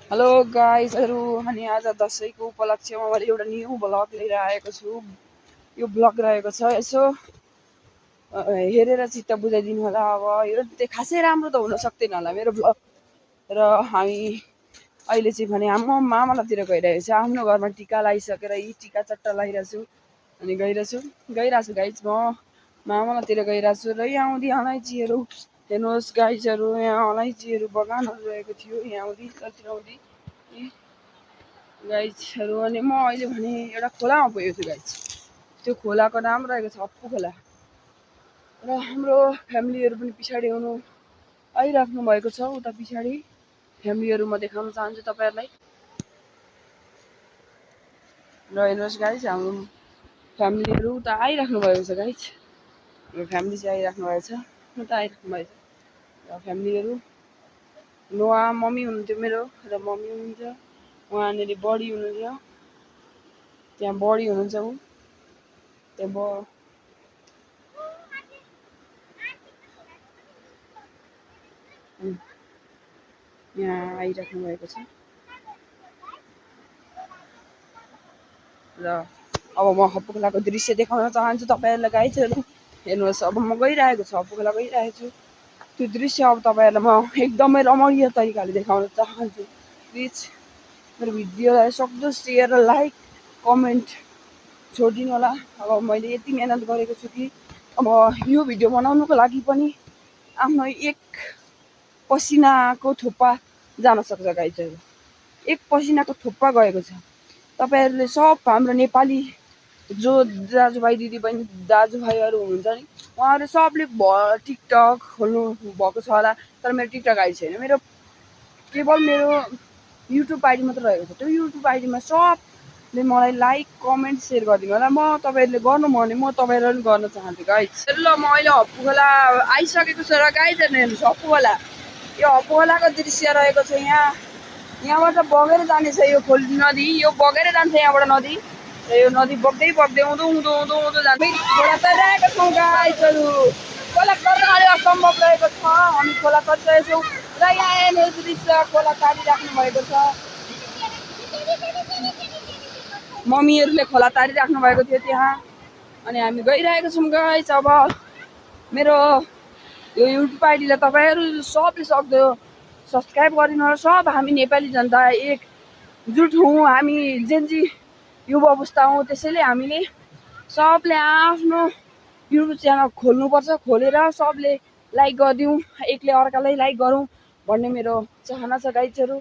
Hello गाइजहरू, अनि आज दसैँको उपलक्ष्यमा मैले एउटा न्यू ब्लग लिएर आएको छु। यो ब्लग रहेको छ, यसो हेरेर चित्त बुझाइदिनु होला। अब यो खासै राम्रो त हुन सक्दैन होला मेरो ब्लग। र हामी अहिले चाहिँ भने हाम्रो मामालातिर गइरहेको छ। आफ्नो घरमा टिका लगाइसकेर यी टिका चट्टा लगाइरहेको छु अनि गइरहेको छु गाइज। म मामालातिर गइरहेको छु र यहाँ आउँदी अलैँचीहरू हेर्नुहोस् गाइजहरू, यहाँ अलैँचीहरू बगानहरू रहेको थियो। यहाँ आउँदी गाइजहरू, अनि म अहिले भने एउटा खोलामा पुगेको छु गाइज। त्यो खोलाको नाम रहेको छ अप्पु खोला। र हाम्रो फ्यामिलीहरू पनि पछाडि हुनु आइराख्नु भएको छ। उता पछाडि फ्यामिलीहरू म देखाउन चाहन्छु तपाईँहरूलाई। र हेर्नुहोस् गाइज, हाम्रो फ्यामिलीहरू उता आइराख्नु भएको छ गाइज। हाम्रो फ्यामिली चाहिँ आइराख्नु भएको छ, उता आइराख्नु भएको छ। र फ्यामिलीहरू उहाँ मम्मी हुनुहुन्थ्यो मेरो, र मम्मी हुनुहुन्छ उहाँनिर, बडी हुनुहुन्छ त्यहाँ, बडी हुनुहुन्छ ऊ त्यहाँ यहाँ आइराख्नु भएको छ। र अब म अप्पु खोलाको दृश्य देखाउन चाहन्छु तपाईँहरूलाई गाइजहरू। हेर्नुहोस्, अब म गइरहेको छु, अप्पु खोला गइरहेको छु। त्यो दृश्य अब तपाईँहरूलाई म एकदमै रमणीय तरिकाले देखाउन चाहन्छु। प्लिज मेरो भिडियोलाई सक्दो सेयर र लाइक कमेन्ट छोडिदिनु होला। अब मैले यति मेहनत गरेको छु कि अब यो भिडियो बनाउनुको लागि पनि आफ्नो एक पसिनाको थोपा जान सक्छ गाइजहरू। एक पसिनाको थोपा गएको छ। तपाईँहरूले सब हाम्रो नेपाली जो दाजुभाइ दिदीबहिनी दाजुभाइहरू हुनुहुन्छ नि, उहाँहरू सबले टिकटक खोल्नु भएको छ होला। तर मेरो टिकटक आइडी छैन, मेरो केवल मेरो युट्युब आइडी मात्र रहेको छ। त्यो युट्युब आइडीमा सबले मलाई लाइक कमेन्ट सेयर गरिदिनु होला। म तपाईँहरूले गर्नु भने म तपाईँहरू पनि गर्न चाहन्छु गाइज। ल म अहिले अप्पु खोला आइसकेको छु र गाइजहरू हेर्नुहोस्, अप्पु खोला, यो अप्पु खोलाको दृश्य रहेको छ। यहाँबाट बगेर जानेछ यो नदी, यो बगेर जान्छ यहाँबाट नदी। र यो नदी बग्दै बग्दै उँधो उँधो उँधो उँधो जान्छ। खोला तरिरहेको छौँ गाइजहरू, खोला तर्न अलि असम्भव रहेको छ। हामी खोला तरिरहेको छौँ र यहाँ हेर्नुहोस् दृश्य, खोला तारिराख्नु भएको छ। मम्मीहरूले खोला तारिराख्नु भएको थियो त्यहाँ, अनि हामी गइरहेको छौँ गाइज। अब मेरो यो युट्युब आइडीलाई तपाईँहरू सबले सक्दो सब्सक्राइब गरिदिनु होला। सब हामी नेपाली जनता एकजुट हौँ, हामी जेन्जी युवा अवस्था हौँ। त्यसैले हामीले सबले आफ्नो युट्युब च्यानल खोल्नुपर्छ। खोलेर सबले लाइक गरिदिउँ, एकले अर्कालाई लाइक गरौँ भन्ने मेरो चाहना छ गाइजहरू।